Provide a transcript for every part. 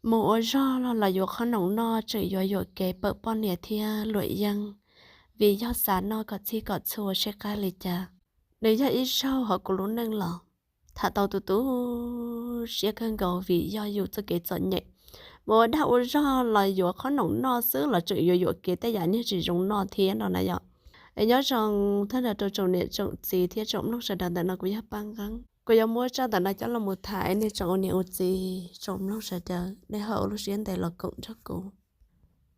Mus ua zog los yuav qhob noom noj tseem yuav yuam kev pawm poj niam thiab luam yeeb, vim yog xav noj kom txhij kom txhua seb qab li cas. Nws yog ib zaug hauv kuv lub neej los tham tau tu tu siab kawg nkaus vim yog yus txoj kev txom nyem. Mus ua dag ua zog los yuav qhob noom noj xwb los tseem yuav yuam kev tej yam niag tsis zoo noj thiab no na yom. Es nyob zoo thaj nrho rau tsoom niam tsoom txiv thiab tsoom mloog sawv daws, ntawm no kuv yog Paj Nqeeb, kuv yuav muab tsab ntawm no coj los mus tham es nej tsoom ua niam ua txiv tsoom mloog sawv daws nej ho ua lub siab ntev los koom nrog kuv.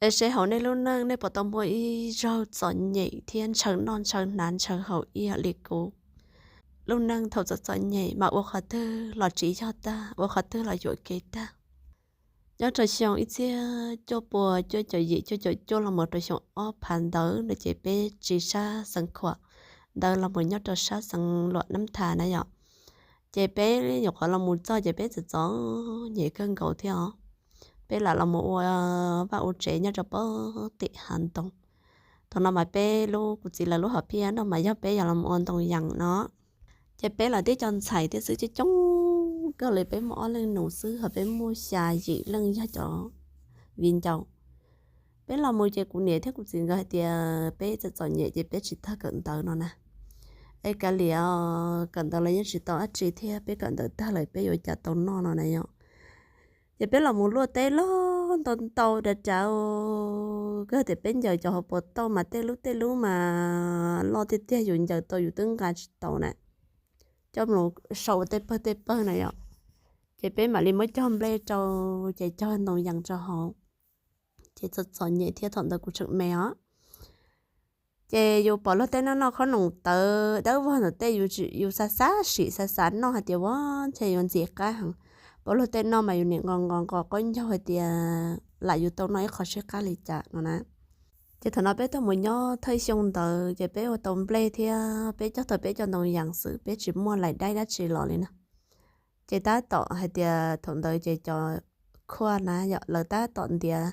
Es seb hauv nej lub neej nej puas tau muaj ib zaug txom nyem thiab ntshaw noj ntshaw hnav ntshaw haus ib yam li kuv. Lub neej thaum txom txom nyem mas ua qhov twg los tsis yog tag, ua qhov twg los yuam kev tag. Nyob rau xyoo ib txhiab cuaj pua cuaj caum yim cuaj caum cuaj los mus rau xyoo ob phav ntawd no ces peb tsis sab xeev Khuam ntawd los mus nyob rau sab xeev Luam Nab Thas na yom. Ces peb nyuam qhuav los mus txog ces peb txom txom nyem kawg nkaus thiab os. Peb lam los mus ua vaj ua tsev nyob rau pem tim hav ntoo. Thaum no mas peb lub, kuv txiv lawv lub hom phiaj no mas yog peb yuav los mus ua ntoo yees no. Ces peb los tib co ntxhais thiab xwb, coob coob kawg li, peb muaj ob leeg nus xwb ho peb muaj xya yim leej yog cov viv ncaus. Peb los mus ces kuv niam thiab kuv txiv nkawd hais tias peb txom txom nyem ces peb tsis tag kawm ntawv no na. Es kav liam, kawm ntawv los yeej tsis tau dab tsi thiab, peb kawm ntawv tag lawm peb yuav cas tau noj no na yom. Ces peb los mus luaj teb loj ntau ntau dav dav, kawg tias peb ncaws cov hauv paus tauj mas tej lub tej lub mas loj tiag tiag, yus ncaws tau yus twb nqa tsis tau na, coj mus sau ua tej pawg tej pawg na yom. Ces peb mam li muab cog nplej rau, ces cog ntoo yees rau hauv. Ces txom txom nyem thiab, thaum ntawd kuv tseem me os. Ces yus pom luag tej noj noj qhob noom tawv dawb vog ntawm tej, yus xav xav sim xav xav noj hais tias ua ntshe yuav ntxim qab heev. Pom luag tej noj mas yus niam nqos nqos nqos qaub ncaug hais tias lam yus tau noj ib qho seb qab li cas no na. Ces thaum no peb tuaj mus nyob thawj xyoo ntawd ces peb ua tau nplej thiab peb cog tau peb cov ntoo yees xwb, peb tsis muaj lais daib dab tsi los li na. Ces tab tom hais tias thaum ntawd ces cov khuaj na yom, lawv tab tom ntiav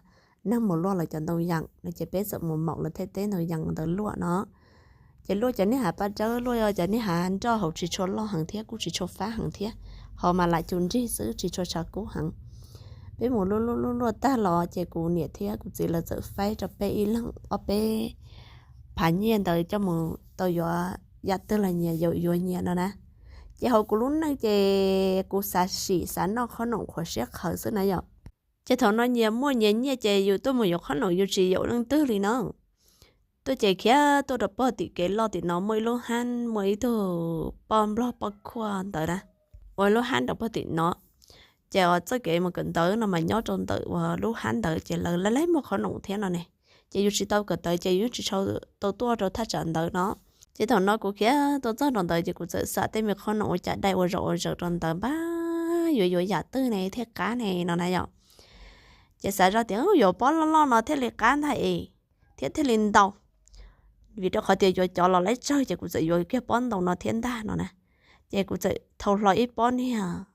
neeg mus luaj lawv cov ntoo yees no, ces peb txawm mus maum lawv tej teb ntoo yees ntawd luaj no. Ces luaj cov niag hav paj dawb, luaj cov niag hav nroj hauv tsis tshua loj heev thiab kuj tsis tshua fab heev thiab, ho mas lam cus nrig xwb tsis tshua tshav kub heev. Peb mus luaj luaj luaj luaj tag los ces kuv niam thiab kuv txiv lawv txawm faib rau peb ib leeg ob peb phav nyiaj ntawd coj mus tau yuav yam twg los nyias yuav nyias no na. Ces hauv kuv lub neej ces kuv xav sim xav noj qhob noom qhuav siab qhawv xwb na yom. Ces thaum no nyias muaj nyias nyiaj ces yus tuaj mus yuav qhob noom yus tsis yaum leej twg li na. Tuaj ces khiav tuaj rau pog tim kev loj tim no muaj ib lub hab, muaj ib tug poj nplog poj khuaj ntawd na, ua lub hab rau pog tim no. Ces txoj kev mus kawm ntawv no mas nyob rau ntawm uas lub hab ntawd ces lawv laj laib muag qhob noom thiab no ne. Ces yus tsis tau kawm ntawv ces yus tsis tau tuaj rau thaj tsam ntawd no. Ces thaum no kuv khiav tuaj txog rau ntawd ces kuv txawm xam tej me qhob noom ua cas dai ua zaum ua zaws rau ntawd npab yuav yuav yam twg ne thiaj qab ne no na yom. Ces xav zoj tias yuav pob loj loj no thiaj li qab ntag es, thiab thiaj li ntau. Vim rau qhov tias yuav cov los laib tsawg ces kuv txawm yuav kiag pob ntau no thiab ntag no na. Ces kuv txawm thau hlo ib pob niag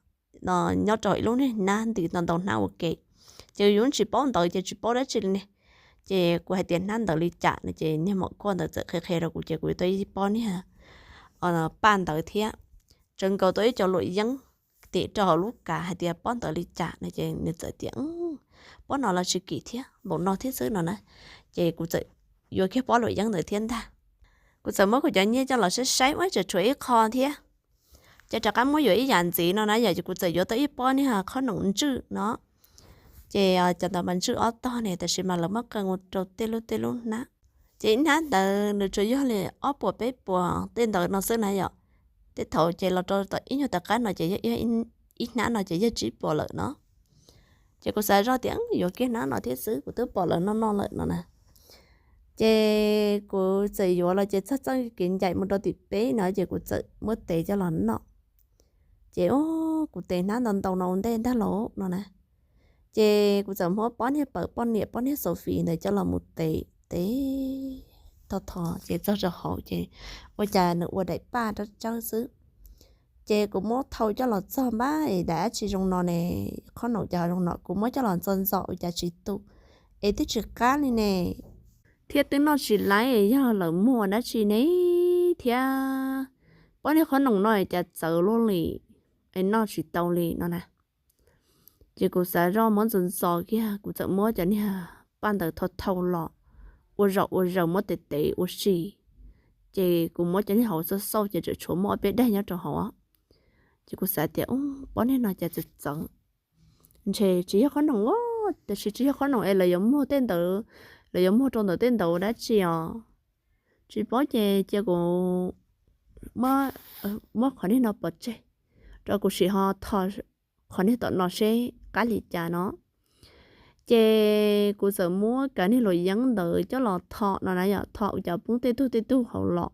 no nyob rau ib lub niag hnab nti ntau ntau hnab ua ke. Ces yus tsis paub ntawv ces tsis paub dab tsi li ne. Ces kuv hais tias hnab ntawv li cas no ces niag maum khuaj ntawd txawm qhia qhia rau kuv ces kuv yuav tau ib pob niag paj ntawv thiab. Tsawv nkaus tau ib co luam yeeb tim rau hauv lub kav hais tias pob ntawv li cas no ces nws txawm tias pob no los tsis kim thiab, npaum no thiab xwb no na. Ces kuv txawm yuav kiag pob luam yeeb ntawd thiab ntag. Kuv txawm muab kuv cov nyiaj coj los saib saib ua tseem tshuav ib qho thiab. Ces rov qab muab yuav ib yam ntxiv no na yom, ces kuv txawm yuav tau ib pob niag qhob noom ntswj no. Ces cov ntawd mas ntswj ob tog ne, tab sis mas lawv muab qee ua rau tej lub tej lub hnab. Ces ib hnab ntawd nws tsuas yog li ob puas peb puas tej ntawd no xwb na yom. Tej thaum ces los rau tom ib nyuag tom qab no ces yog ib hnab no ces yog tsib puas lawm no. Ces kuv xav zoj tias yuav kiag hnab no thiab xwb, kuv twb pom lawv noj noj lawm no na. Ces kuv txawm yuav los ces txog txoj kev ncaim mus rau tim peb no ces kuv txawm muab tev coj los noj. Ces kuv tev hnab ntau ntau no ua ntej ntag lauj no na. Ces kuv txawm muab pob niag pawm poj niam pob niag Sophie ntawd coj los mus tev tev tho tho ces txog rau hauv ces ua cas nws ua daim paj rab tsawb xwb. Ces kuv muab thau coj los txog npab es daim dab tsi zoo no ne, qhob noom cas zoo no, kuv muab coj los ntxo ntxo ua cas tsis tu, es twb tsis qab li ne, thiab twb noj tsis laib, yog lawv muag dab tsi ne thiab. Pob niag qhob noom no cas txawv luaj li, es noj tsis tau li no na. Ces kuv xav zoj muab ntxov ntxov kiag, kuv txawm muab cov niag paj ntawd thau thau los ua zom ua zaws, muab tev tev ua si. Ces kuv muab cov niag hauv xauj xauj ces tseem tshuav muaj ob peb daim nyob rau hauv. Ces kuv xav tias, pob niag no cas txawv txawv, ntshe tsis yog qhob noom, tiam sis tsis yog qhob noom es lawv yuav muag tej ntawd, lawv yuav muag rau ntawm tej ntawd dab tsi os. Tsis paub ces cia kuv muab qhov niag no pov tseg, rau kuv sim ho tho qhov niag tom no seb qab li cas no. Ces kuv txawm muab kav niag luam yeeb ntawd coj los tho no na yom, tho ua cas poob tej tug tej tug hauv los.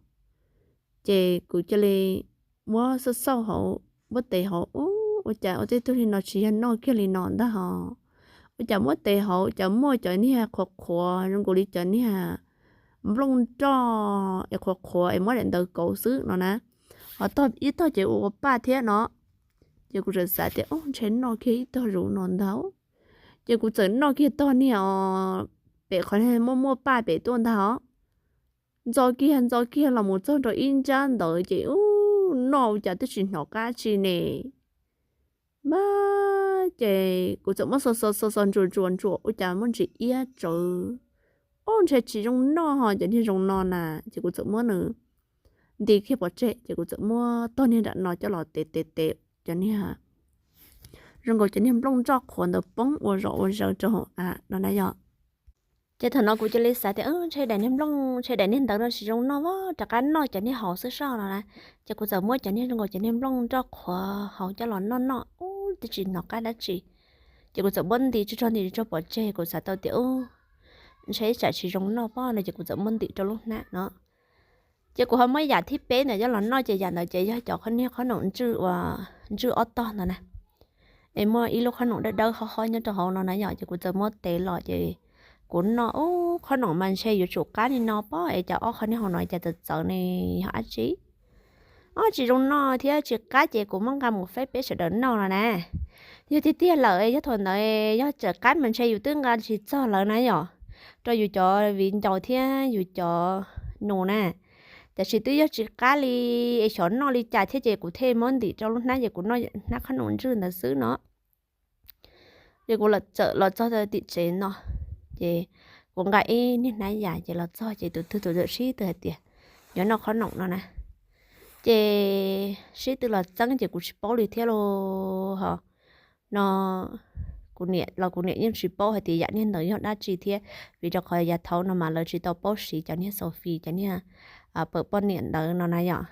Ces kuv cia li muab xauj xauj hauv, muab tev hauv, ua cas ua tej tug li no tsis yog noj kiag li no ntag hos. Ua cas muab tev hauv cas muaj cov niag qhuav qhuav zoo nkaus li cov niag nplooj nroj es qhuav qhuav es muab daim ntawv kauv xwb no na. Ho tog ib tog ces ua ua paj thiab no. Ces kuv txawm xav tias, ntshe noj kiag ib tog zoo no ntag. Ces kuv txawm noj kiag tog niag os, pem qhov muaj muaj paj pem tuaj ntag os. Ntxo kiag ntxo kiag los mus txog rau ib nrab ntawd ces ub, noj ua cas twb tsis hnov qab tsi ne. Mas ces kuv txawm muab xo xo xo xo ntsuas ntsuas ntsuas ua cas muaj ntsis iab tsawv. Ub, ntshe tsis zoo noj ho cov niag zoo no na. Ces kuv txawm muab nws nti kiag pov tseg ces kuv txawm muab tog niag nram no coj los tev tev tev cov niag zoo nkaus cov niag nplooj nroj qhuav ntawd poob ua zom ua zaws rau hauv av no na yom. Ces thaum no kuv cia li xav tias, ntshe daim niag nplooj, ntshe daim niag ntawv no tsis zoo noj, rov qab noj cov niag hauv xwb soj no na. Ces kuv txawm muab cov niag zoo nkaus cov niag nplooj nroj qhuav hauv coj los noj noj, ub, twb tsis hnov qab dab tsi. Ces kuv txawm muab nti tsuj tsuag nti tsuj tsuag pov tseg, kuv xav tau tias, ub, ntshe ib tsam tsis zoo noj pob no ces kuv txawm muab ntim rau lub hnab no. Ces kuv ho muab yam thib peb ntawd coj los noj ces yam ntawd ces yog cov niag qhob noom ntswj ua, ntswj ob tog ntawd na. Es muaj ib lub qhob noom dawb dawb hob hob nyob rau hauv no na yom, ces kuv txawm muab tev los ces kuv noj, ub, qhob noom mas ntshe yuav tsum qab li no pob es cas ob qhov niag hauv no cas txawv txawv ne, yog dab tsi? Ob, tsis zoo noj thiab tsis qab ces kuv muab nqa mus faib peb sawv daws noj no na. Yog tiag tiag lawm yog thaum ntawd yog txawm qab mas ntshe yus twb nqa tsis txog lawv na yom, rau yus cov viv ncaus thiab yus cov nus na. Tiam sis twb yog tsis qab li es xyov noj li cas thiab ces kuv thiaj muab ntim rau lub hnab ces kuv noj hnab qhob noom ntswj ntawd xwb no. Ces kuv txawm los txog tim tsev no, ces kuv nqa ib niag hnab yam ces los txog ces tus twg tus txawm sib tw hais tias yuav noj qhob noom no na. Ces sib tw los txeeb ces kuv tsis paub li thiab los ho no kuv niam los kuv niam yeej tsis paub hais tias yam niag ntawd yog dab tsi thiab, vim rau qhov yav thaud no mas lawv tsis tau paub siv cov niag xau fi cov niag pawm poj niam ntawd no na yom.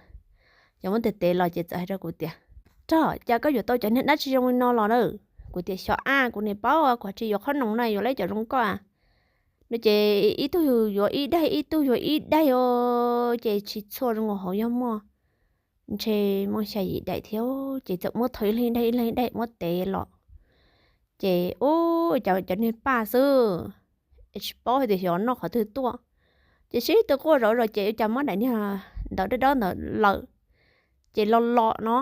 Ces muab tes tes los ces txawm hais rau kuv tias, Rog, cas koj yuav tau cov niag dab tsi zoo li no los na? Kuv tias, Xyov a, kuv niam paub kuv tsis yuav qhob noom na, yuav lawv cov zoo koj a. No ces ib tug yuav ib daim, ib tug yuav ib daim os, ces tsis txhua zoo hauv yog muaj, ntshe muaj xya yim daim thiab. Ces txawm muab thau ib leeg daim ib leeg daim muab tev los. Ces ub, cov niag paj xwb, tsis paub hais tias xyov noj qhov twg tuaj. Ces sib tw quaj zom zaws ces ua cas muab daim niag ntawv dawb dawb ntawd lawm, ces los los no,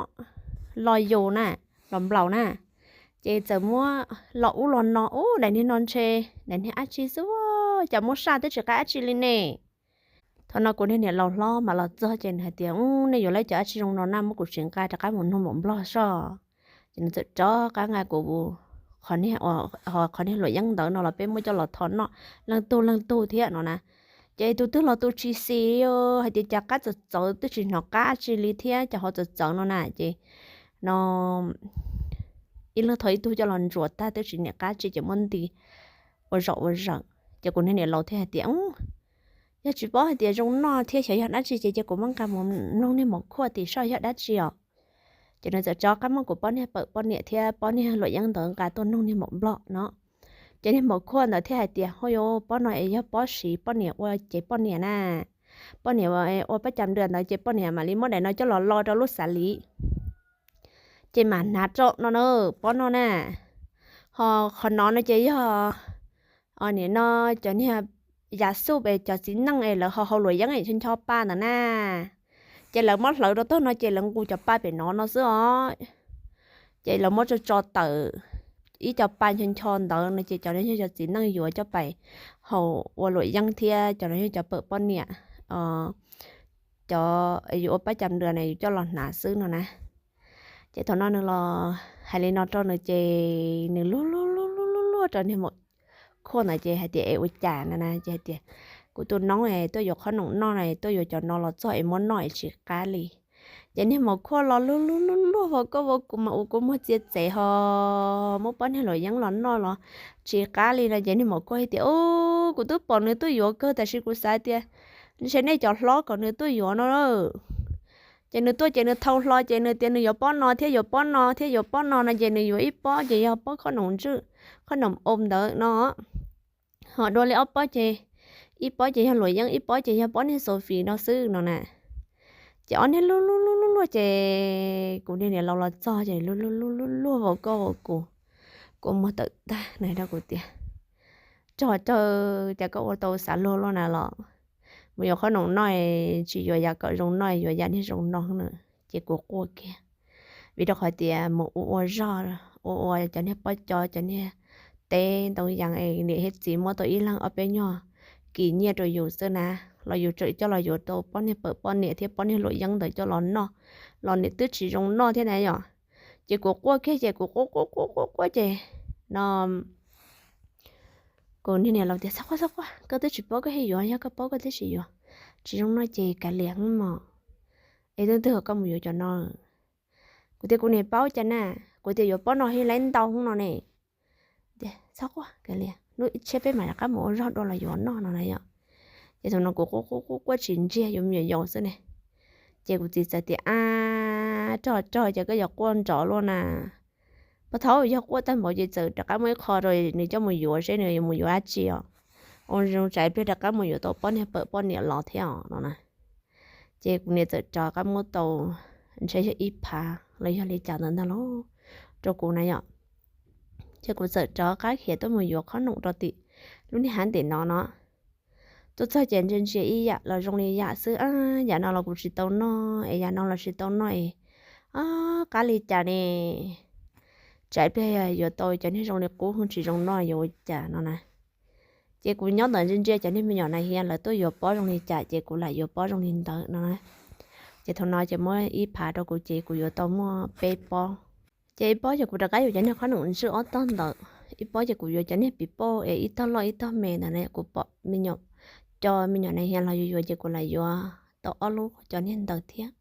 los yus na, los nplaum na. Ces txawm muab los ub los no, ub, daim niag no ntshe daim niag dab tsi xwb, cas muab saj twb tsis qab dab tsi li ne. Thaum no kuv niag niam laus hlob mas los txog ces nws hais tias, Ub, nej yuav lawv cov dab tsi zoo no na, muab kuv tsis nqa rov qab mus nug maum nplog soj. Ces nws txawm rov qab nqa kuv qhov niag, qhov niag luam yeeb ntawd no los peb muab coj los tho noj leej tug leej tug thiab no na. Ces tus twg los tus tsis xis hais tias cas qab txawv txawv twb tsis hnov qab dab tsi li thiab, cas ho txawv txawv no na. Ces no ib leeg tho ib tug coj los ntsuas tag twb tsis niam qab tsi ces muab nti ua zom ua zaws. Ces kuv niag niam laus thiaj hais tias, Yog tsis paub hais tias zoo noj thiab xyov yog dab tsi ces cia kuv muab nqa mus nug niag maum khuaj tim soj yog dab tsi os. Ces nws txawm rov qab muab kuv pob niag pawm poj niam thiab pob niag luam yeeb ntawd nqa tuaj nug niag maum nplog no. Ces niag maum khuaj ntawd thiaj hais tias, Hos yos, pob no es yog pob siv poj niam ua cev poj niam na. Poj niam ua pab cas nra ntawd ces poj niam mam li muab daim no coj los lo rau lub xav li, ces mam hnav rau no na, pob no na. Ho qhov no no ces yog, nim no cov niag yav xuj es cov txiv neej es lawv ho hau luam yeeb es ncho ncho pa ntawd na. Ces lawv muab hlawv rau tog no ces lawv nqus cov pa pem no no xwb os. Ces lawv muab tso tso tawm ib co pa ncho ncho ntawd no ces cov no yog cov txiv neej yuav coj pais haus ua luam yeeb thiab cov no yog cov pawm poj niam, cov yus ua pab cas nra na yus coj los hnav xwb no na. Ces thaum no nws los hais li no rau nws ces nws luag luag luag luag luag rau niag maum khuaj ntawd ces hais tias es ua cas no na, ces hais tias kuv tus nob es tuaj yuav qhob noom noj na, tuaj yuav cov no los txog es muab noj es tsis qab li. Ces niag maum khuaj los luag luag luag luag vau koj vau kuv mas ua kua muag txiav txev ho muab pob niag luam yeeb los noj los tsis qab li no ces niag maum khuaj hais tias u, kuv twb pom nws tuaj yuav kawg tab sis kuv xav tias ntshe nej cov hlob kom nws tuaj yuav no. Ces nws tuaj ces nws thau hlo ces nws tias nws yuav pob no thiab yuav pob no thiab yuav pob no no ces nws yuav ib pob ces yog pob qhob noom ntswj, qhob noom o ntawd no, ho dua li ob pob ces ib pob ces yog luam yeeb ib pob ces yog pob niag xo fis no xwb no na. Ces ob niag luag luag luag luag luag ces kuv niag niam laus los txog ces luag luag luag luag luag vau koj vau kuv, kua muag tawm tag na rau kuv tias rog rau, cas koj ua tau xav luag luaj na los mus yuav qhob noom noj, tsis yuav yam kom zoo noj, yuav yam niag zoo no na. Ces kuv quaj kiag vim rau qhov tias mus ua ua zog, ua ua cov niag pob cov, cov niag teb ntoo yas es niam thiab txiv muab tau ib leeg ob peb nyuag kis nyiaj rau yus xwb na, los yus tseem coj los yuav tau pob niag pawm poj niam thiab pob niag luam yeeb ntawd coj los noj los nim twb tsis zoo noj thiab na yom. Ces kuv quaj kiag ces kuv quaj quaj quaj quaj quaj ces no kuv niag niam laus tias txhob quaj txhob quaj, koj twb tsis paub koj thiaj yuav, yog koj paub koj twb tsis yuav. Tsis zoo noj ces kav liam mog, es twb twg koj mus yuav cov no? Kuv tias kuv niam paub cas na, kuv tias yuav pob no thiaj li ntau no ne. Txhob quaj, kav liam, hnub tshiab peb mam rov qab mus ua zog dua los yuav noj no na yom. Ces thaum no kuv quaj quaj quaj quaj tsis ntsiag, yuav me nyuam yaus xwb ne. Ces kuv txiv txawm tias ab, rog rog, ces koj yuav quaj nrov luaj na. Pab thaum yog quaj tag npaum ces txawm rov qab muaj ib qho rau nws coj mus yuav seb nws yuav mus yuav dab tsi os. Ua zoo tsam pliag rov qab mus yuav tau pob niag pawm poj niam los thiab os no na. Ces kuv niam txawm rov qab muab tau ntshe yog ib phav los yog li cas ntawd ntag lauj rau kuv na yom. Ces kuv txawm rov qab khiav tuaj mus yuav qhob noom rau tim lub niag hav ntim no no. Tuaj txog ces ntsia ntsia ib yam los zoo li yam xwb, yam no los kuv tsis tau noj es yam no los tsis tau noj es, qab li cas ne? Tsam ib pliag yuav tau cov niag zoo li qub tsis zoo noj yuav ua cas no na. Ces kuv nyob ntawm ntsia ntsia cov niag me nyuam nas hias lawv tuaj yuav pob zoo li cas ces kuv lam yuav pob zoo li ntawd no na. Ces thaum no ces muab ib phav rau kuv ces kuv yuav tau muaj peb pob. Ces ib pob ces kuv rov qab yuav cov niag qhob noom ntswj ob tog ntawd, ib pob ces kuv yuav cov niag pim pauj es ib tog loj ib tog me ntawd na, kuv pom me nyuam, cov me nyuam nas hias los yuav yuav ces kuv lam yuav tau ob lub cov niag ntawd thiab.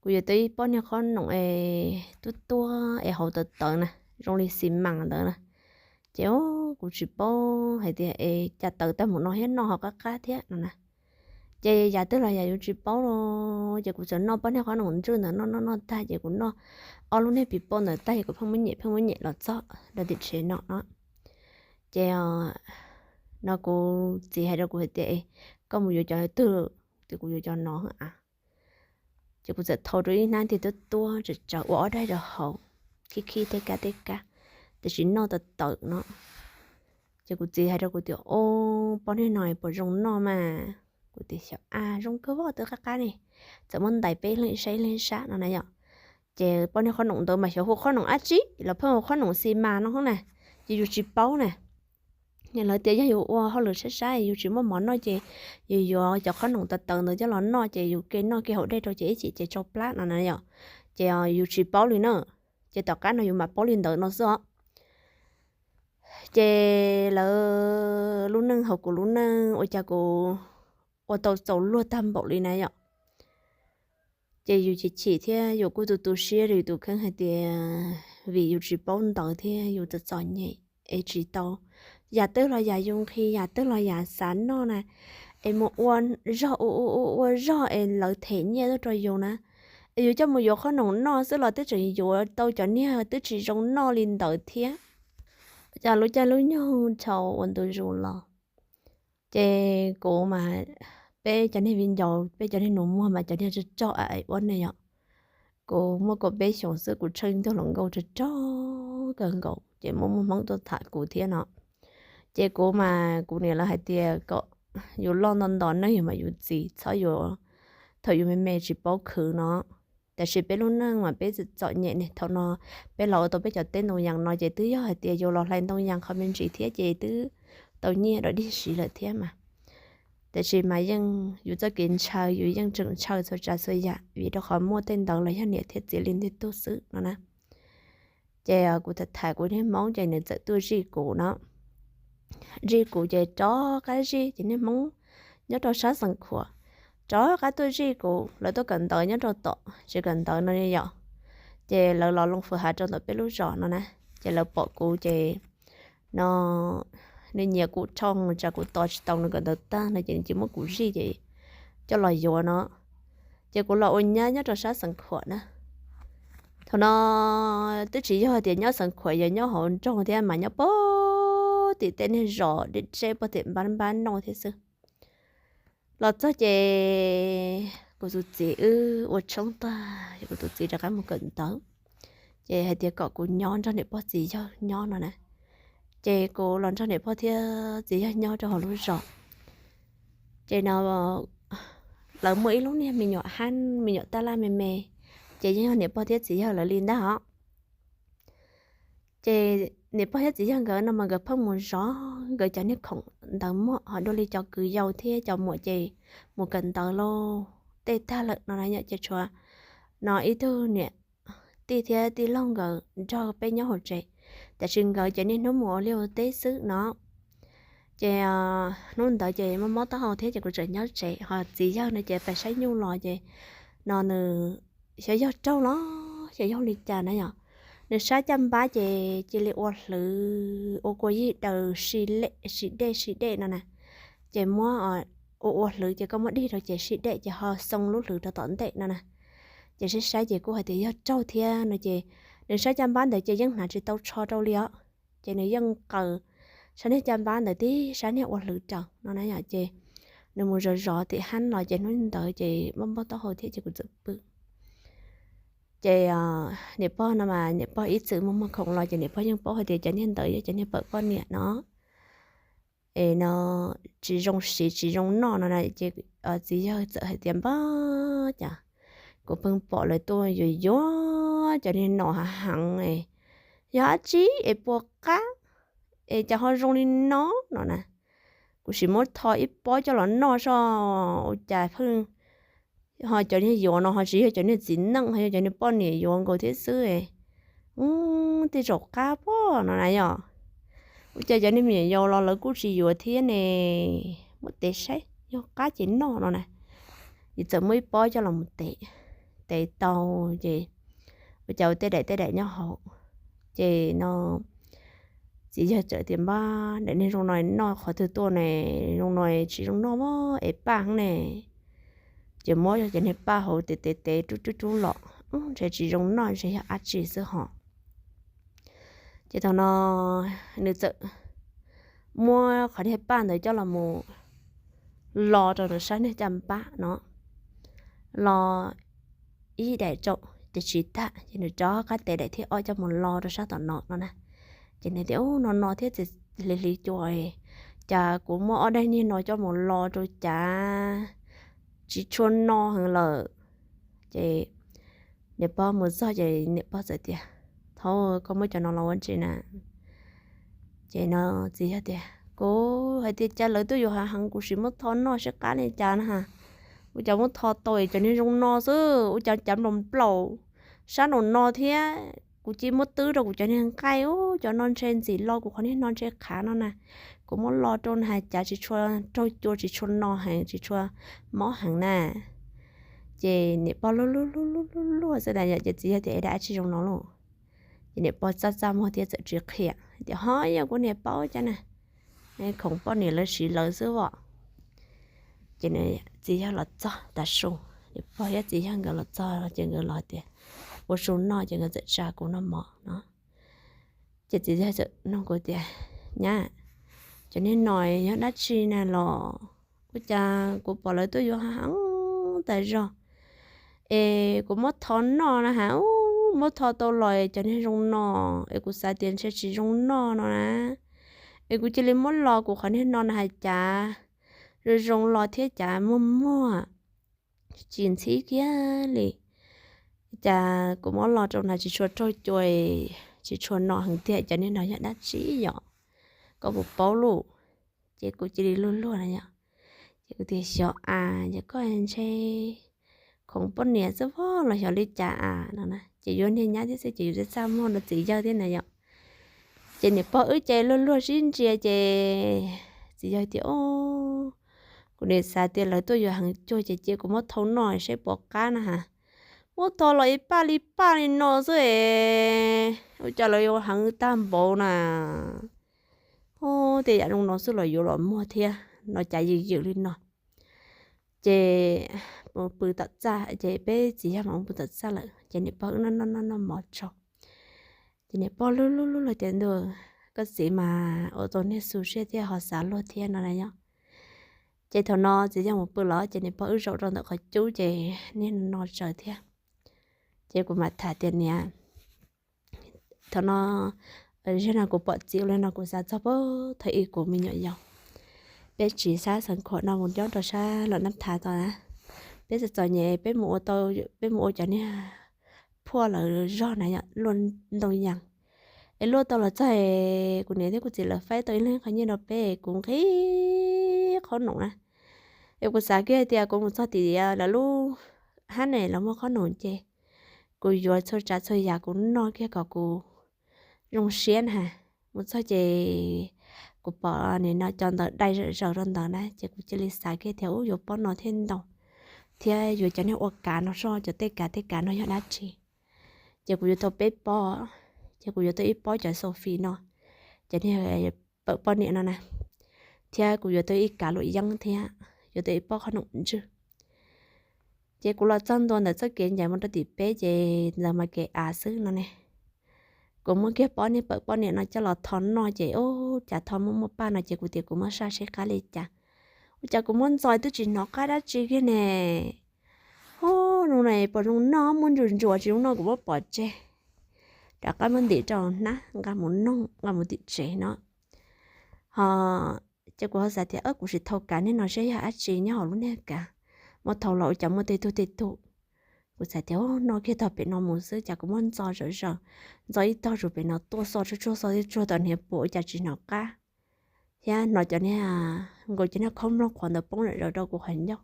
Kuv yuav tau ib pob niag qhob noom es tuab tuab es hauv tawv tawv na, zoo li xi mas ntawd na. Ces kuv tsis paub hais tias es cas tawv tag mus no thiab noj ho qab qab thiab no na. Ces yam twg los yam yus tsis paub los ces kuv txawm noj pob niag qhob noom ntswj ntawd noj noj noj tag ces kuv noj ob lub niag pim pauj ntawd tag ces kuv pheej muab nyem pheej muab nyem los txog rau tim tsev no no. Ces no kuv txiv hais rau kuv hais tias koj mus yuav cov twg? Ces kuv yuav cov no a. Ces kuv txawm thau rau ib hnab ntiag tuab tuab tsawv tsawv ua ob daim rau hauv, khib khib tej kab tej kab, tiam sis noj tawv tawv no. Ces kuv txiv hais rau kuv tias o, pob niag no puas zoo noj mas? Kuv tias xyov a, zoo kawg voj twb qab qab ne. Txawm muab ntais peb leeg ib sab ib leeg ib sab no na yom. Ces pob niag qhob noom ntawd mas xyov hu qhob noom dab tsi los pheej hu qhob noom xi mas no hos na, ces yus tsis paub na. Lawv tias yog yus ua hauj lwm sab sab yus tsis muaj mov noj ces yus yuav cov qhob noom tawv tawv ntawd coj los noj ces yus ke noj ke haus dej rau ces ib chim ces tsau plab no na yom. Ces yus tsis paub li na, ces tom qab no yus mam paub li ntawd no xwb os. Ces lawv lub neej hauv kuv lub neej ua cas kuv ua tau txaus luag tag npaum li na yom. Ces yus chim chim thiab yus kuj tu tu siab rau yus tus kheej hais tias vim yus tsis paub ntawv thiab yus txom txom nyem es tsis tau, yam twg los yam yus nqhis, yam twg los yam xav noj na, es mus ua zog ua ua ua zog es lawv them nyiaj tuaj rau yus na, es yus coj mus yuav qhob noom noj xwb los twb tseem yuav tau cov niag twb tsis zoo noj li ntawd thiab. Cas lub caij lub nyoog tshau ua ntu zus los, ces kuv mas, peb cov niag viv ncaus peb cov niag nus muag mas cov niag tsog tsog ua ne yom. Kuv muaj kaum peb xyoos xwb kuv tsheej ntug hluas nkauj tsog tsog kawg nkaus ces muaj muaj Hmoob tuaj tham kuv thiab no. Ces kuv mas kuv niam lawv hais tias kom yus loj nto nto neej yus mam yus txiv, txhob yuav thaum yus me me tsis paub khwv no. Tab sis peb lub neej mas peb txom nyem ne, thaum no peb los ua tau peb cov teb ntoo yas no ces twb yog hais tias yus los hlais ntoo yas qhov me ntsis thiab ces twb tau nyiaj dog dig siv lawm thiab mas. Tiam sis mas yeej yus txoj kev ntshaw yus yeej tseem ntshaw txhua tsav txhua yam vim rau qhov muaj tej ntawd los yog niam thiab txiv li ntiag tug xwb no na. Ces kuv tham tham kuv niag hmoob ces nws txawm tuaj zij kuv no. Zij kuv ces rov qab zij ces niag hmoob nyob rau sab Xeev Khuam rov qab tuaj zij kuv, lawv tuaj kawm ntawv nyob rau tom, tsis kawm ntawv no yom. Ces lawv los loo fwm hav rau ntawm peb lub zos no na. Ces lawv pom kuv ces no nws nyiam kuv dhau, tsam kuv tos tsis tau nws kawm ntawv tag no ces nws cia muab kuv zij ces coj los yuav no. Ces kuv los ua nyab nyob rau sab Xeev Khuam na. Thaum no twb tsis yog tias nyob Xeev Khuam, yog nyob hauv nroog thiab mas nyob pog tim tej niag zos deb deb pog tim npab npab no thiab xwb. Los txog ces kuv tus txiv wb ua tshoob tag ces kuv tus txiv rov qab mus kawm ntawv. Ces hais tias kom kuv nyob nrog niam pog txiv yawg nyob no na. Ces kuv los nrog niam pog thiab txiv yawg nyob rau hauv lub zos. Ces no lawv muaj ib lub niag me nyuam hab me nyuam tab laj me me, ces yeej yog niam pog thiab txiv yawg lawv li ntag os. Ces niam pog thiab txiv yawg nkawd no mas nkawd pheej mus zov nkawd cov niag khoom ntawd muag, ho dua li cov kwv yau thiab cov muam ces mus kawm ntawv lauj tej tag lawm no na yom. Ces tshuav no ib tug niam tij thiab tij laug nkawd nrog peb nyob hauv tsev, tiam sis nkawd ces niaj hnub mus ua liaj ua teb xwb no. Ces hnub ntawd ces mob mob taub hau thiab ces kuv tseem nyob tsev, ho txiv yawg no ces pais saib nyuj los ces no nws xyov yog raug los xyov yog li cas na yom, nws sab caj npab ces cia li ua hlwv ua kua yig daws si dej si dej no na. Ces muab ua ua hlwv ces koj muab dig rau ces si dej ces ho xoo lub hlwv rau tom ntej no na. Ces saib saib ces kuj hais tias yog raug thiab no ces nws sab caj npab ntawd ces yeej hnav tsis tau tsho rau li os. Ces nws yeej qaws sab niag caj npab ntawd tib sab niag ua hlwv raws no na yom. Ces nws mus zov zov tim hab los ces hnub ntawd ces mob mob taub hau thiab ces kuv txawm pw. Ces niam pog no mas niam pog ib txwm muag muag khoom los ces niam pog yeej paub hais tias cov niag ntawd yog cov niag pawm poj niam no es no tsis zoo siv tsis zoo noj no na. Ces txiv yawg txawm hais tias npab cas kuv pheej pom lawv tuaj yuav yuav cov niag no hav heev, yog dab tsi es puas qab es cas ho zoo li no no na. Kuv sim muab tho ib pob coj los noj soj, ua cas pheej ho cov niag yuav no ho tsis yog cov niag txiv neej, ho yog cov niag poj niam yuav nkaus thiab xwb. Tej zaum qab pob no na yom. Ua cas cov niag me nyuam yaus los lawv kuj tsis yuav thiab ne, muab tev saib yog qab ces noj no na. Ces txawm muab ib pob coj los mus tev, tev tau ces ua cas ua tej daim tej daim nyob hauv. Ces no txiv yawg txawm tias npab daim niag zoo no noj qhov twg tuaj ne, zoo no tsis zoo noj es paj heev ne. Ces muab cov niag paj hauv tev tev tev rub rub rub los, ntshe tsis zoo noj ntshe yog dab tsi xwb hos. Ces thaum no nws txawm muab qhov niag paj ntawd coj los mus lo rau nws sab niag caj npab no, lo ib daim rau ces tsis tag ces nws rov qab tev daim thib ob coj mus lo rau sab tom no no na. Ces nws tias ub no no thiab txiv hli hli cua, cas kuv muab ob daim niag no coj mus lo rau cas tsis tshua no heev lawm. Ces niam pog mus txog ces niam pog txawm tias thaub koj muab cov no los ua tsi na? Ces no txiv yawg tias kuv hais tias cas lawv tuaj yuav hav heev kuv sim muab tho noj seb qab li cas na ha. Ua cas muab tho tau es cov niag zoo no xwb, ua cas cav nplaum nplaum sab nraum no thiab. Kuv cia muab twb rau kuv cov niag nqaij, ub cov no ntshe ntxim lo kuv qhov niag no ntshe qhav no na. Kuv muab lo rau na has cav tsis tshua raug cua tsis tshua no heev tsis tshua mob heev na. Ces niam pog luag luag luag luag luag xwb na yom, ces txiv yawg tias es dab tsi zoo no lauj? Ces niam pog txaj txaj muag thiab txawm tsis qhia tias ho yog kuv niam paub cas na, khoom poj niam lawv siv lawv xwb os. Ces txiv yawg los txog tav su, niam pog thiab txiv yawg nkawd los txog ces nkawd los tias ua su noj ces nkawd txawm tsa kuv noj mov no. Ces txiv yawg txawm nug kuv tias nyab, cov niag no yog dab tsi na los? Ua cas kuv pom lawv tuaj yuav hav heev tas zog es kuv muab tho noj na has, ub muab tho tau los cov niag zoo no es kuv xav tias ntshe tsis zoo noj no na. Es kuv cia li muab lo kuv qhov niag no na has cav zoo zoo los thiab cav muag muag tsis ntxhib kiag li. Cas kuv muab lo rau na tsis tshua raug cua, tsis tshua no heev tiag, cov niag no yog dab tsi yom? Koj puas paub lauj? Ces kuv cia li luag luag na yom. Ces kuv tias, Xyov a, yog koj ntshe khoom poj niam xwb vog los xyov li cas a no na. Ces yuav niag nyab thiab xwb ces yus txaj txaj muag rau txiv yawg thiab na yom. Ces niam pog wb ces luag luag sib ntsia ces txiv yawg tias, Kuv nim xav tias lawv tuaj yuav heev cuag ces cia kuv muab thau noj saib puas qab na has. Muab thau los ib paj li paj li no xwb es ua cas lawv yuav heev tag npaum na. Ub, tej yam zoo no xwb los yuav los muag thiab no, cas yws yws li no. Ces pw tom txaj, ces peb txiv yawg mam mus pw tom txaj lawm ces niam pog wb noj noj noj noj mov tso. Ces niam pog lub lub lub los tias, Ntuj, koj txiv mas ua tau niag xu siab thiab ho xav luag thiab no na yom. Ces thaum no txiv yawg mus pw los ces niam pog wb zaum rau ntawm qhov cub ces niag no tsaws thiab. Ces kuv mam tham tias, Niam, thaum no, zaum no kuv pom txiv ua li no kuv xav txog puag thaum ub kuv me nyuam yaus, peb tsis xav xeev khuam no mus nyob rau sab Los Nab Thav tod na. Peb txom txom nyem peb mus ua tau, peb mus ua cov niag phuaj lawv zog na yom, luaj ntoo yas. Es luaj tau los txog es kuv niam thiab kuv txiv lawv faib tau ib leeg qhov nyiaj rau peb, kuv nqhis qhob noom na. Es kuv xav kiag tias kuv mus txog tim lawv lub hab ne los muag qhob noom ces kuv yuav txhua tsav txhua yam kuv noj kiag kom kuv zoo siab na. Mus txog ces kuv pom nim no cov ntawd dai zawm zaws rau ntawd na ces kuv cia li xav kiag tias, Ub, yuav pob no thiaj ntau, thiab yuav cov niag ua kav no soj, cov tej kav tej kav no yog dab tsi? Ces kuv yuav tau peb pob, ces kuv yuav tau ib pob cov Sophie no, cov niag pawm poj niam no na, thiab kuv yuav tau ib kav luam yeeb thiab yuav tau ib pob qhob noom ntswg. Ces kuv los txog ntua ntawm txoj kev ncaim mus rau tim peb ces ntawd mas kev av xwb no ne. Kuv muab kiag pob niag pawm poj niam no coj los tho noj ces ub, cas tho muaj muaj paj no ces kuv tias kuv muab saj seb qab li cas. Ua cas kuv muab ntxo twb tsis hnov qab dab tsi kiag ne. Ub, zoo no puas zoo noj, muaj ntsuas ntsuas tsis zoo noj kuv muab pov tseg, rov qab muab ntim rau hnab nqa mus noog nqa mus tim tsev no. Ho ces kuv ho xav tias, Kuv sim thau kav niag no seb yog dab tsi nyob hauv lub niag kav, muab thau los ua cas muaj tej tug tej tug. Kuv xav tias, Noj kiag tog pem no mus xwb, cas kuv muab ntxo zawm zaws, ntxo ib tog zus pem no tuaj xo tsuag tsuag xo tsuag tsuag tom hniav puas ua cas tsis hnov qab, thiab hnov cov niag nkaus cov niag khob nplooj qhuav ntawd poob zawm zaws rau kuv qhov ncauj.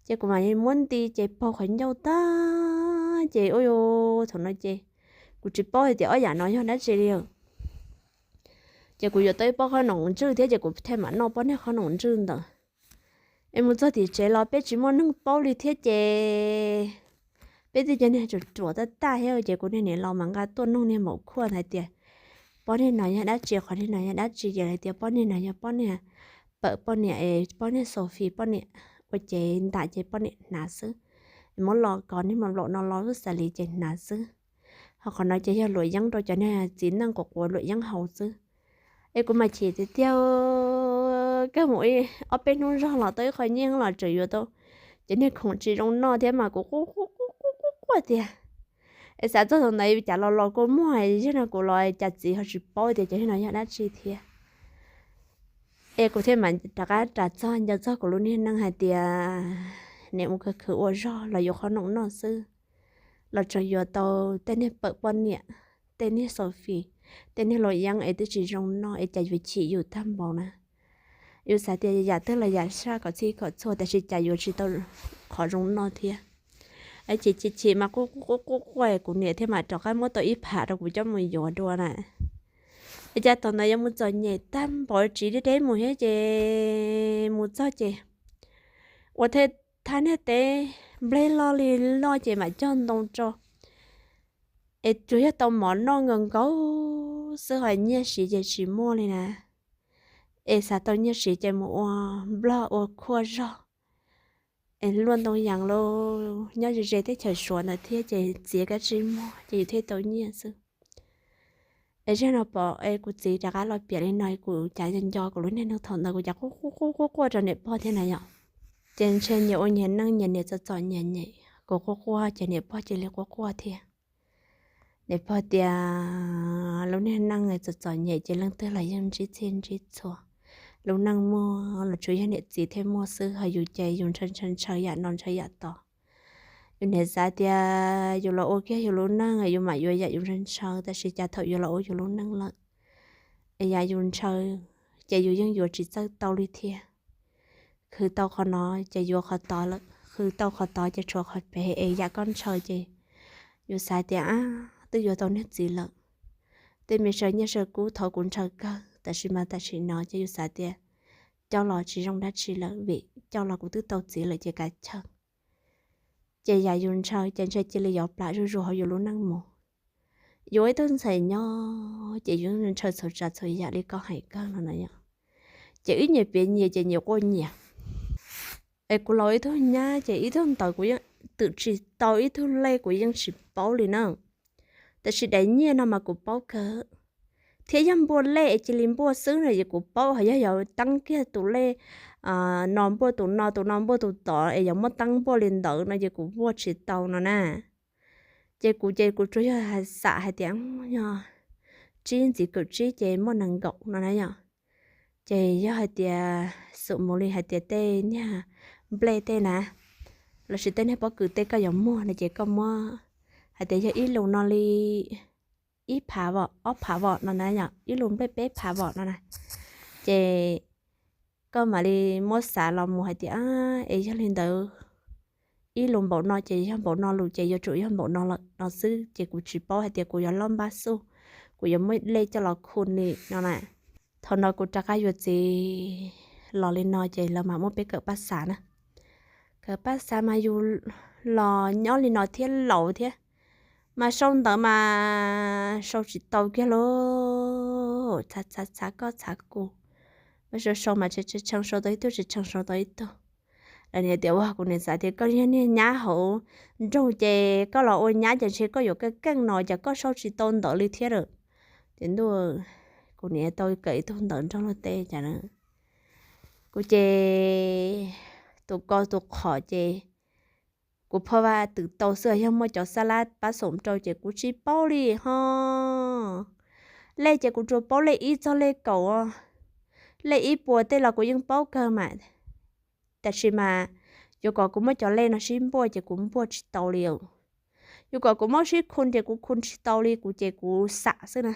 Ces kuv mam li muab nti ces paug qhov ncauj tag ces ub, thaum no ces kuv tsis paub hais tias ob yam no yog dab tsi li. Ces kuv yuav tau ib pob qhob noom ntswg thiab ces kuv thiaj mam noj pob niag qhob noom ntswg ntawd. Es mus txog tim tsev los peb tsis muaj neeg paub li thiab ces peb twb cov niag ruam ruam tag tag thiab ces kuv niag niam laus mas nqa tuaj noog niag maum khuaj hais tias, Pob niag no yog dab tsi, qhov niag no yog dab tsi? Ces lawv tias pob niag no yog pob niag pawm poj niam es pob niag Sophie poj niam ua ces ntam ces poj niam hnav xwb. Muab los kov niag mos nplaum no los lub xas li ces hnav xwb. Ho qhov no ces yog luam yeeb rau cov niag txiv neej quav quav luam yeeb haus xwb. Es kuv mas chim tiag tiag, kawg mus ob peb hnub zog los tau ib qho nyiaj los tseem yuav tau cov niag khoom tsis zoo noj thiab mas kuv quaj quaj quaj quaj quaj tiag. Es xav txog thaum ntawd cas los los kua muag, yog no kuv los cas txiv ho tsis paub tias cov niag no yog dab tsi thiab. Es kuv thiaj mam rov qab ras txog nco txog kuv lub niag neej hais tias niam mus khwv khwv ua zog los yuav qhob noom noj xwb, los tseem yuav tau tej niag pawm poj niam, tej niag Sophie, tej niag luam yeeb es twb tsis zoo noj es cas yuav chim yus tag npaum na. Yus xav tias yam twg los yam saj kom txhij kom txhua tab sis cas yuav tsis tau qhov zoo noj thiab. Es chim chim chim mas quaj quaj quaj quaj, kuv niam thiaj mam rov qab muab tau ib phav rau kuv coj mus yuav dua na. Es cas thaum ntawd yuav mus txom nyem tag npaum, tsiv deb deb mus thiab ces mus txog ces ua thaj niag teb nplej loj li loj ces mam cog ntoo rau. Es tsuas yog tau mov noj nkaus nkaus xwb, ho nyiaj siv ces tsis muaj li na. Es xav tau nyiaj siv ces mus ua nplog ua khuaj zog, es luaj ntoo yas lauj, nyob ze ze teb chaws Suav ntawd thiab ces txiav kab tsib muag ces yus thiaj tau nyiaj xwb. Es zaum no pom es kuv txiv rov qab los piav li no, kuv cas nco nco kuv lub niag neej thaum ntawd kuv cas quaj quaj quaj quaj rau niam pog thiab na yom. Ces ntshe nyias ua nyias neej, nyias niam txom txom nyem nyem, kuv quaj quaj ces niam pog cia li quaj quaj thiab. Niam pog tias lub niag neej txom txom nyem ces leej twg los yeej ntsib txhij ntsib txhua. Lub neej muaj los tsuas yog niam txiv thiaj muaj xwb, ho yus ces yus ntshaw ntshaw ntshaw yam no ntshaw yam tod. Yus niam xav tias yus los ua kiag yus lub neej yus mam yuav yam yus ntshaw ntshaw, tab sis cas thaum yus los ua yus lub neej lawm es yam yus ntshaw ces yus yeej yuav tsis txawj tau li thiab. khwv tau qhov no ces yuav qhov tod lawm, khwv tau qhov tod ces tshuav qhov pem es yam koj ntshaw ces yus xav tias ab, twb yuav tau niag txiv lawm, tej me saw nyiaj saw kub thov kuv ntshaw kawg, tab sis mas tam sim no ces yus xav tias coj los tsis zoo dab tsi lawm vim coj los kuv twb tau txiv lawm ces kav chaw. Ces yam yus ntshaw ces ntshe cia li yuav plam zuj zus hauv yus lub neej mus. Yuav ib tug ntxhais nyob ces yus ntshaw txhua tsav txhua yam li koj hais kawg no na yom. Ces wb nyias piav nyias ces nyias quaj nyias. Es kuv laus ib tug nyab ces ib tug ntawv kuv yeej twm tsis tau, ib tug lej kuv yeej tsis paub li na. Tab sis daim nyiaj no mas kuv paub kawg, thiab yog npuaj lej es cia li npuaj xwb no ces kuv paub, ho yog yuav teeb kiag tus lej no npuaj tus no, tus no npuaj tus tod es yuav muab teeb npuaj li ntawd no ces kuv npuaj tsis tau no na. Ces kuv ces kuv tsuas yog xam hais tias yog tsib ntxiv kawm tsib ces muaj nees nkaum no na yom. Ces yog hais tias xum mus li hais tias tej niag nplej tej na, lossis tej niag pob kws tej koj yuav muag no ces koj muab hais tias yog ib lus no li ib phav vom, ob phav vom no na yom, ib lus nplej peb phav vom no na. Ces koj mam li muab xav los mus hais tias es yog li ntawd ib lus npaum no ces yog npaum no lus ces yuav tsum yog npaum no lawm no xwb, ces kuv tsis paub hais tias kuv yuav lob npab xuj, kuv yuav muab lej coj los khu li no na. Thaum no kuv rov qab yuav txiv los li no ces lawv mam muab peb kawm paj xav na. Kawm paj xav mas yus los nyob li no thiab laus thiab, mas sau ntawv mas sau tsis tau kiag lauj, txhav txhav txhav koj txhav kuv, mas sau sau mas tshee tshee sau tau ib tug, tshee tshee sau tau ib tug. Lawv niaj tias ua kuv niaj xav tias koj yog niag nyab hauv nroog ces koj los ua nyab ces ntshe koj yuav keej keej no ces koj sau tsis tau ntawv li thiab lawm. Ces ntuj, kuv niaj tau kawm ib tug ntawv nrog luag tej cas na, kuv ces tus ko tus qhov ces kuv pho vaj twm tau xwb, yog muaj cov xab lab pab xoom rau ces kuv tsis paub li ho. Lej ces kuv tsuas paub lej ib txog lej kaum, lej ib puas tej los kuv yeej paub kawg mas. Tab sis mas yuav kom kuv muab cov lej no sib npuaj ces kuv npuaj tsis tau li. Yuav kom kuv muab sib khu ces kuv khu tsis tau li, kuv ces kuv xam xwb na.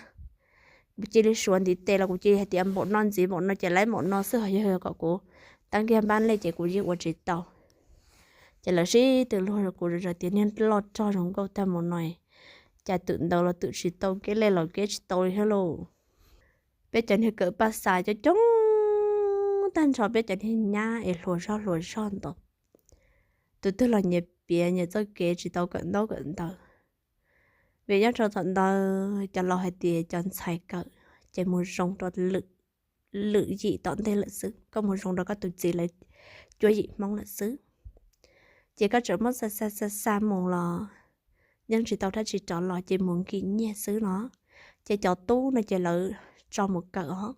Kuv cia li suav ntiv tes los kuv cia li hais tias npaum no ntxiv npaum no ces lawv npaum no xwb, ho yog kom kuv teeb kiag npab lej ces kuv yeej ua tsis tau. Ces lawv sib tw luag kuv zom zaws tias niag loj rog zoo nkauj tag mus no, cas twm ntawv los twm tsis tau, kev lej los kev tsis tau li thiab lauj. Peb cov niag kawm paj xav coob coob tag nrho, peb cov niag nyab es hluas zog hluas zog ntawd, tus twg los nyias piav nyias txoj kev tsis tau kawm ntaub kawm ntawv. Vim nyob rau thaum ntawd cov laus hais tias cov ntxhais kawm ces mus zoo rau lwm yim tom ntej lawm xwb, koj mus zoo rau koj tus txiv lawv cuab yim Hmoob lawm xwb. Ces koj tseem muab xa xa xa xa mus los yeej tsis tau dab tsi rov los ces mus nkim nyiaj xwb no. Ces cov tub no ces lawv tso mus kawm os,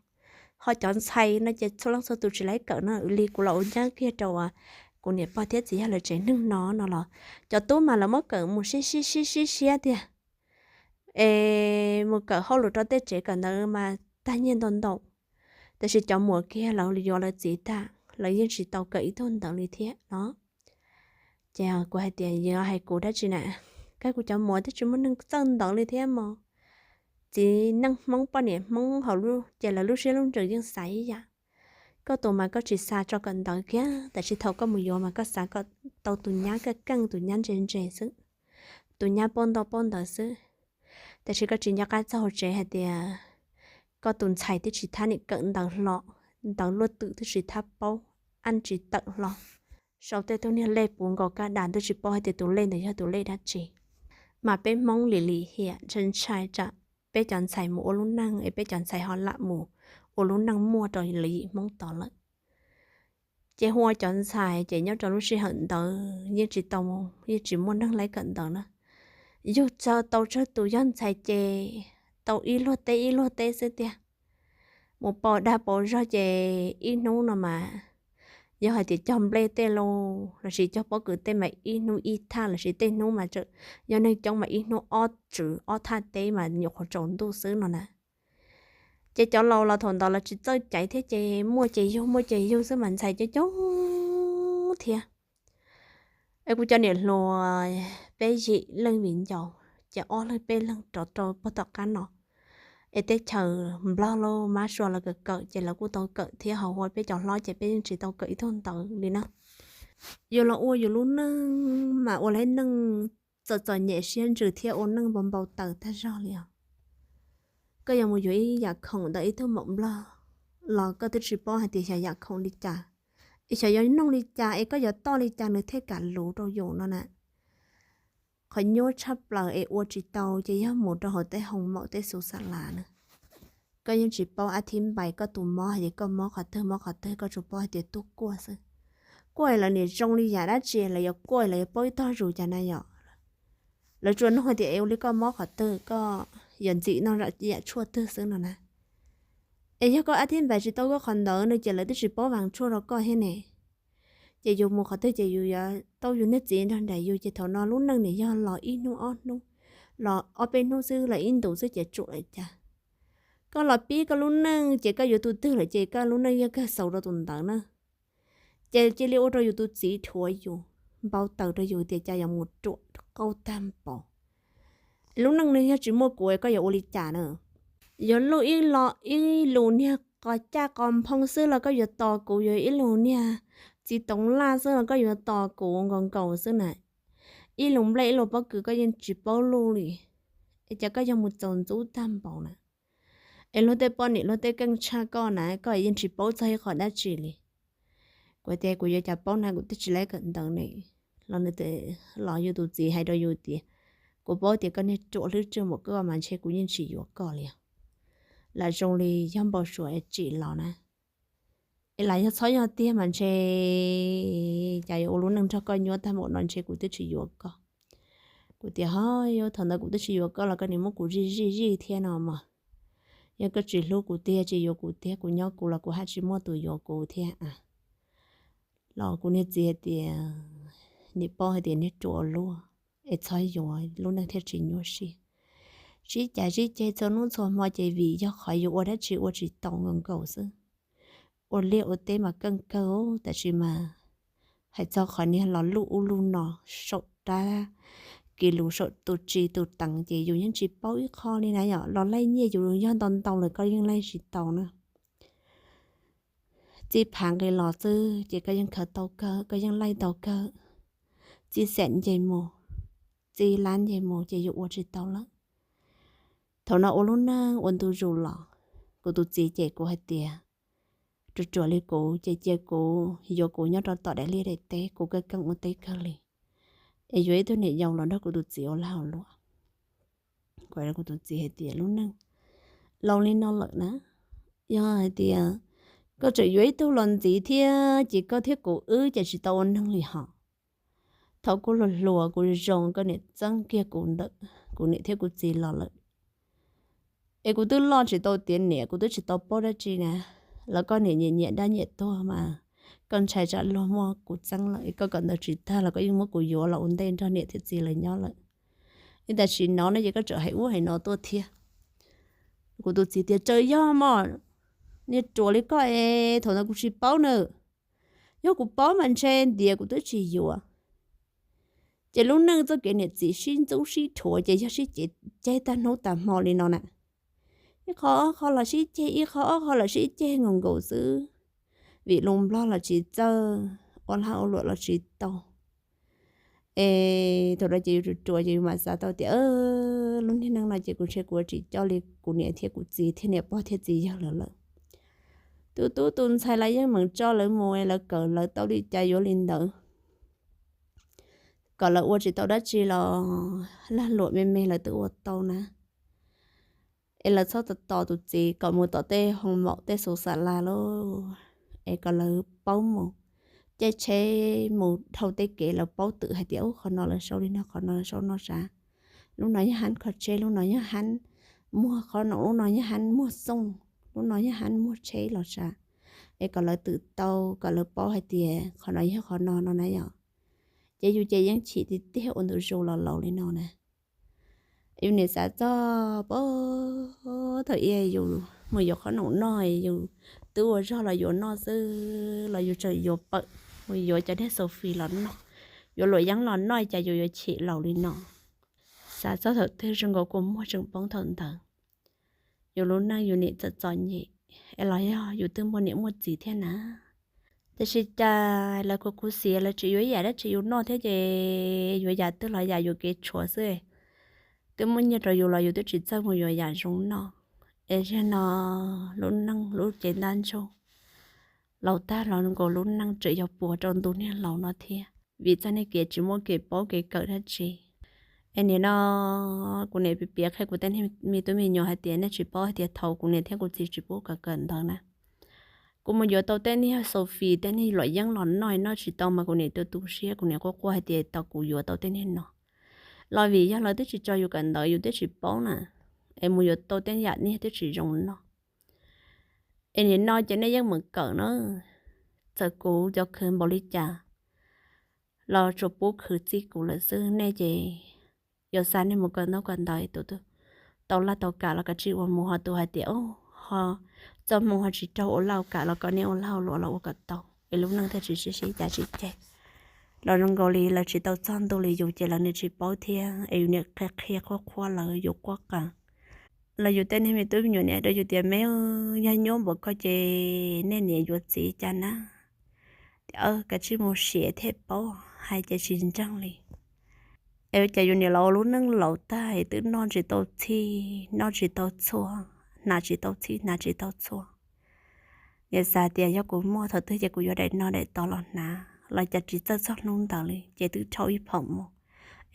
ho cov ntxhais no ces txhua leej txhua tus tsis laib kawm no. Li kuv los ua nyab kiag rau kuv niam pog thiab txiv yawg lawv tsev neeg no no los cov tub mas lawv muab kawm mus sib sib sib sib siab tiag, es mus kawm hauj lwm rau tej tsev kawm ntawv mas tag nyiaj ntau ntau. Tab sis cov muam kiag lawv yuav lawv txiv tag, lawv yeej tsis tau kawm ib tug ntawv li thiab no. Ces kuv hais tias yog hais kuv dab tsi na, kawg kuv cov muam twb tsis muaj neeg txawj ntawv li thiab mog. Txiv neej Hmoob poj niam Hmoob hauv ces lawv lub siab lub ntsws yeej xav ib yam. Koj tus mas koj tsis xav tso kawm ntawv kiag, tab sis thaum koj mus yuav mas koj xav kom tau tus nyab keej keej, tus nyab ntse ntse xwb, tus nyab paub ntau paub ntawv xwb. Tab sis koj tsis nco qab txog hauv tsev hais tias koj tus ntxhais twb tsis thab nim kawm ntawv hlo, ntawv luaj twm twb tsis thab paub, ab tsis tawm hlo, sau tej tug niag lej puv nkaus kaj das twb tsis paub hais tias tus lej ntawd yog tus lej dab tsi. Mas peb Hmoob lim lim hiam ntshai ntshai tsam peb cov ntxhais mus ua lub neej es peb cov ntxhais ho lam mus ua lub neej muaj rau lwm yim Hmoob tod lawm. Ces hu ua cov ntxhais ces nyob rau lub sij hawm ntawd yeej tsis tau, yeej tsis muaj neeg laib kawm ntawv na. Yug tau tsawg tus yog ntxhais ces tau ib luag teb ib luag teb xwb tiag. Mus pauv dag pauv zog ces ib hnub no mas yog hais tias cog nplej tej los lossis cog pob kws tej mas ib hnub ib thaj lossis tej hnub mas yog neeg coob mas ib hnub ob tswv ob thaj teb mas nyuam qhuav tsaus ntuj xwb no na. Ces cov laus los thaum ntawd los tsis txawj caiv thiab ces muaj ces yug muaj ces yug xwb mas ntxhais coob coob thiab. Es kuv cov niam hluas peb yim leej viv ncaus ces ob leeg peb leeg rov rau puag tom qab no, Es teb chaws Nplog los mab sua los kawm kawm ces lawv kuj tau kawm thiab, ho ua peb cov hlob ces peb yeej tsis tau kawm ib tug ntawv li na. Yus los ua yus lub neej mas ua lub neej txom txom nyem siab ntsws thiab ua neej npau npau taws tag zog li os. Koj yuav mus yuav ib yam khoom ntawm ib tug maum Nplog los koj twb tsis paub hais tias xyov yam khoom li cas, es xyov yuav noog li cas es koj yuav toj li cas nws thiaj kam luv rau yus no na. Qhov nyuaj tshaj plaws es ua tsis tau ces yog mus rau hauv tej hoo maum tej xus xa las na. Koj yeej tsis paub ab thib npais koj tus mob hais tias koj mob qhov twg mob qhov twg, koj tsuas paub hais tias tuaj kuaj xwb. Kuaj lawv niam zoo li yam dab tsi, lawv yuav kuaj lawv yuav paub ib tog zus cas na yom. Lawv tsuas nug hais tias es ua li koj mob qhov twg, koj yuav ntxim noj yam tshuaj twg xwb no na. Es yog koj ab thib npais tsis tau koj qhov ntawd no ces lawv twb tsis paub vas tshuaj rau koj thiab ne. Ces yus mus qhov twg ces yus yuav tau yus niag txiv nrog nraim yus, ces thaum no lub neej niam yog los ib hnub ob hnub, los ob peb hnub xwb los ib ntus xwb ces tsum lawm cas. Koj los pib koj lub neej ces koj yuav tus twg lawm ces koj lub neej yog kawg xaus rau tus ntawd na. Ces cia li ua rau yus tus txiv dhuav yus, npau taws rau yus tias cas yuav mus ruam qauj tag npaum. Lub neej no yog tsis muaj kuv koj yuav ua li cas na? Yuav luj ib lo ib lus niag qos caj qos nphoo xwb los koj yuav tos kuv, yuav ib lus niag txiv toov laj xwb los koj yuav tos kuv nkaus nkaus xwb na. Ib lus nplej ib lus pob kws koj yeej tsis paub luj li, es cas koj yog mus txaus ntxub tag npaum na. Es luag tej poj niam luag tej keej tshaj koj na, koj yeej tsis paub txog ib qho dab tsi li. Kuv tias kuv yuav cas paub na, kuv twb tsis laib kawm ntawv ne. Los nws, los yus tus txiv hais rau yus tias, kuv paub tias koj niag ruam hlwb tswj npaum koj mas ntshe kuv yeej tsis yuav koj li. Lam zoo li yog npau suav es tsim los na. Es lam yog txhob yog tiag mas ntshe cas yuav ua lub neej nrog koj nyuaj tag npaum no ntshe kuv twb tsis yuav koj. Kuv tias ho yuav thaum ntawd kuv twb tsis yuav koj los koj niam muab kuv zij zij zij thiab no mas. Yog koj tsis hlub kuv tiag tsis yuav kuv tiag kuv nyob kuv los kuv haj tsis muaj tus yuav kuv thiab a. Los kuv niag txiv hais tias, nim paub hais tias niag ruam luaj, es txhob yuav lub neej thiaj tsis nyuaj siab. Sib cav sib ceg txhua hnub txhua hmo ces vim yog qhov yus ua dab tsi ua tsis tau nkaus nkaus xwb. Ua liaj ua teb mas keej kawg, tab sis mas hais txog qhov niag los luj ub luj no, saum rab kis lus saum tus tsis tus teev ces yus yeej tsis paub ib qho li na yom. Los laij nyiaj yus yog ntau ntau lawm koj yeej laij tsis tau na. Txij phav nqis los xwb ces koj yeej khaws tau kawg, koj yeej laij tau kawg. Txij xeem nce mus, txij lab nce mus ces yus ua tsis tau lawm. Thaum no ua lub neej ua ntu zus los, kuv tus txiv ces kuv hais tias, ruam ruam li kuv ces cia kuv yuav kuv nyob rau tom daim liaj daim teb, kuv keej keej ua teb kawg li, es yuav ib tug niam yau los nrog kuv tus txiv ua lag ua luam. Kuv tus txiv hais tias lub neej laus li no lawm na, yog hais tias koj tseem yuav ib tug los ntxiv thiab ces koj thiab kuv wb ces tsis tau ua neeg li hos. Thaum kuv hluas hluas kuv zoo koj niam txeeb kiag kuv ntawm kuv niam thiab kuv txiv los lawm. Es kuv twb loj tsis tau tiav niam, kuv twb tsis tau paub dab tsi na, los koj niam nyiam nyiam dab nyiam tuag mas koj ntshai tsam luag muab kuv txeeb lawm es koj kawm ntawv tsis tag los koj yeej muab kuv yuav los ua ntej nrog niam thiab txiv lawv nyob lawm. Es tam sim no no ces koj tseem hais ub hais no tuaj thiab. Kuv tus txiv tias tsaws yog mog, niag ruam li koj es thaum ntawd kuv tsis paub na, yog kuv paub mas ntshe ntiav kuv twb tsis yuav. Ces lub neej txoj kev niam txiv sib ntxub sib dhuav ces yog sib ceg tag hnub tag hmo li no na. Ib qho ob qho los sib ceg, ib qho ob qho los sib ceg nkaus nkaus xwb, vim lus Nplog los tsis txawj, ua lag ua luam los tsis tau. Es thaum no ces yus ruam ruam ces yus mam xav tau tias lub niag neej no ces kuv ntshe kuv yuav tsis coj li kuv niam thiab kuv txiv thiab niam pog thiab txiv yawg lawv lawm. Tus tub tus ntxhais los yeej meem tso lawv mus, lawv kawm lawv tau li cas yuav li ntawd, kom lawv ua tsis tau dab tsi los lag luam me me lawv twb ua tau na. Es lawv txhob tos tos tus txiv kom mus tom tej hoo maum tej xus xa las lauj, es kom lawv paub mus caij tsheb mus dhau tej kev lawv paub twm hais tias ub qhov no lawv sau li no, qhov no lawv sau no sav. Lub no yog hab kho tsheb, lub no yog hab muag qhov no, lub no yog hab muag xooj, lub no yog hab muag tsheb los sav. Es kom lawv twm tau, kom lawv paub hais tias qhov no yog qhov no no na yom. Ces yus ces yeej chim tiag tiag ua ntu zus los laus li no na. Yus niam xav txog pab thaum ub yus mus yuav qhob noom noj, yus twb ua zog los yuav noj xwb los yus tseem yuav pawm, mus yuav cov niag Sophie los noj, yuav luam yeeb los noj cas yus yuav chim laus li no. Xav txog thaum twg zoo nkaus kua muag tseem poob thaum ntawd. yus lub neej yus niam txom txom nyem, es los yog yus twb muaj niam muaj txiv thiab na. Tiam sis cas lawv khuv khuv xim lawv tsis yuav ib yam dab tsi yus noj thiab ces yuav yam twg los yam yus kev tshuav xwb. Twb muaj nyiaj rau yus los yus twb tsis txawj mus yuav yam zoo noj. Es zaum no lub neej lub cev ntab ntsuj laus tag los nkaus lub neej tseem yog puas rau ntu niag laus no thiab vim txoj niag kev tsis muaj kev paub kev kawm dab tsi. Es nim no kuv niam piav qhia kuv tej me tub me nyuam hais tias nej tsis paub hais tias thaum kuv niam thiab kuv txiv tsis pub kawm kawm ntawv na, kuv mus yuav tau tej niag Sophie tej niag luam yeeb los noj, noj tsis tau mas kuv niam tu tu siab, kuv niam quaj quaj hais tias tau kuv yuav tau tej niag no los vim yog lawv twb tsis tso yus kawm ntawv yus twb tsis paub na, es mus yuav tau tej yam niag twb tsis zoo noj. Es nim no ces nej yeej mus kawm na, txawm kuv cov khwv npaum li cas los tsuas pub khwv txij kuv lawm xwb. Nej ces yuav xa nej mus kawm ntaub kawm ntawv, tus twg tau laj tau kam los kav tsij ua mus, ho tus hais tias ho txoj hmoo ho tsis raug ua laj ua kam los kom nej ua laj ua luam los ua kom tau, es lub neej thiaj tsis sib sib cav tsis ceg. Los zoo nkaus li lawv tsis tau txog ntu li yus ces lawv niam tsis paub thiab, es yus niam qhia qhia qhuab qhuab lawv yus quaj qees. Los yus tej niag me tub me nyuam niam rau yus tias me, yog nyuaj npaum ko ces nej niam yuav txiv cas na. Tias kav tsij mus siav thiaj paub, hais ces tsis ntseeg li. Es ua cas yus niam los ua lub neej laus tag twb noj tsis tau txhij noj tsis tau txhua, hnav tsis tau txhij hnav tsis tau txhua. Niam xav tias yog kuv muaj thaum twg ces kuv yuav daim no daim tod los hnav los cas tsis txawj txog hnub ntawd li ces twb rhau ib phom mus,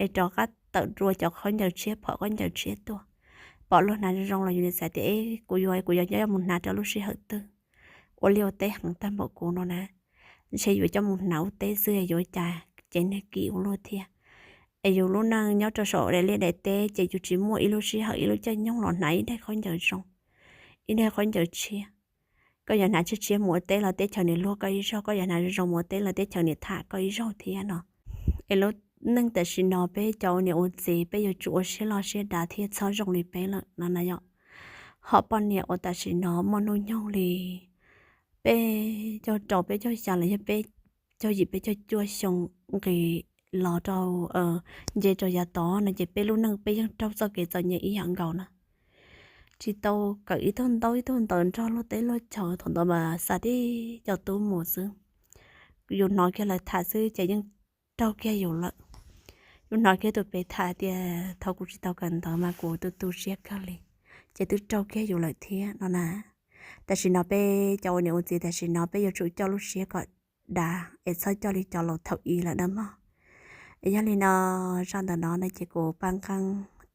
es rov qab tawm rua cov khaub ncaws tshiab phom khaub ncaws tshiab tuaj. Pom luag hnav zoo zoo los yus niam xav tias es kuv yuav kuv yuav coj mus hnav rau lub sij hawm twg, ua liaj ua teb heev tag npaum kuv no na, ntshe yuav coj mus hnav ua teb xwb yuav cas ces niag kim ua luaj thiab. Es yus lub neej nyob rau saum daim liaj daim teb ces yus tsis muaj ib lub sij hawm ib lub caij nyoog los hnav ib daig khaub ncaws zoo, ib daig khaub ncaws tshiab. Koj yuav hnav tshiab tshiab mus ua teb los teb chaws nws luag koj ib zaug, koj yuav hnav zoo zoo mus ua teb los teb chaws nws tham koj ib zaug thiab no. Es lub neej tam sim no peb cov ua niam ua txiv peb yuav tsum ua siab loj siab dav thiab txhob zoo li peb lawm no na yom. Ho poj niam uas tam sim no muaj hnub nyoog li peb caug rau peb caug xya los yog peb caug yim peb caug cuaj xyoo nqis los rau nce rau yav tod no ces peb lub neej peb yeej raug txoj kev txom nyem ib yam nkaus na. Tsis tau kawm ib tug ntaub ib tug ntawv nrog luag teb luag chaw, thaum ntawd mas xa tib co tub mus xwb. Yus hnov kiag lawv tham xwb ces yeej raug kiag yus lawm. Yus hnov kiag tus pem tham tias thaum kuv tsis tau kawm ntawv mas kuv tu tu siab kawg li, ces twb raug kiag yus lawm thiab no na. Tam sim no peb cov ua niam ua txiv tam sim no peb yuav tsum coj lub siab kom dav es txhob coj li cov laus thaum i lawm na mog. Es yog li no, zaj ntawm no no ces kuv paj nqeeb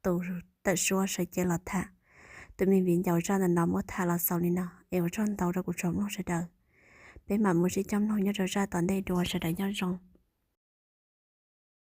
tu tawm suab sawv cev los tham. Tus me viv ncaus, zaj ntawm no muab tham los xaus li no es ua tsaug ntau rau kuv tsoom mloog sawv daws. Peb mam mus sib coj mloog nyob rau zaj tom ntej dua, sawv daws nyob zoo.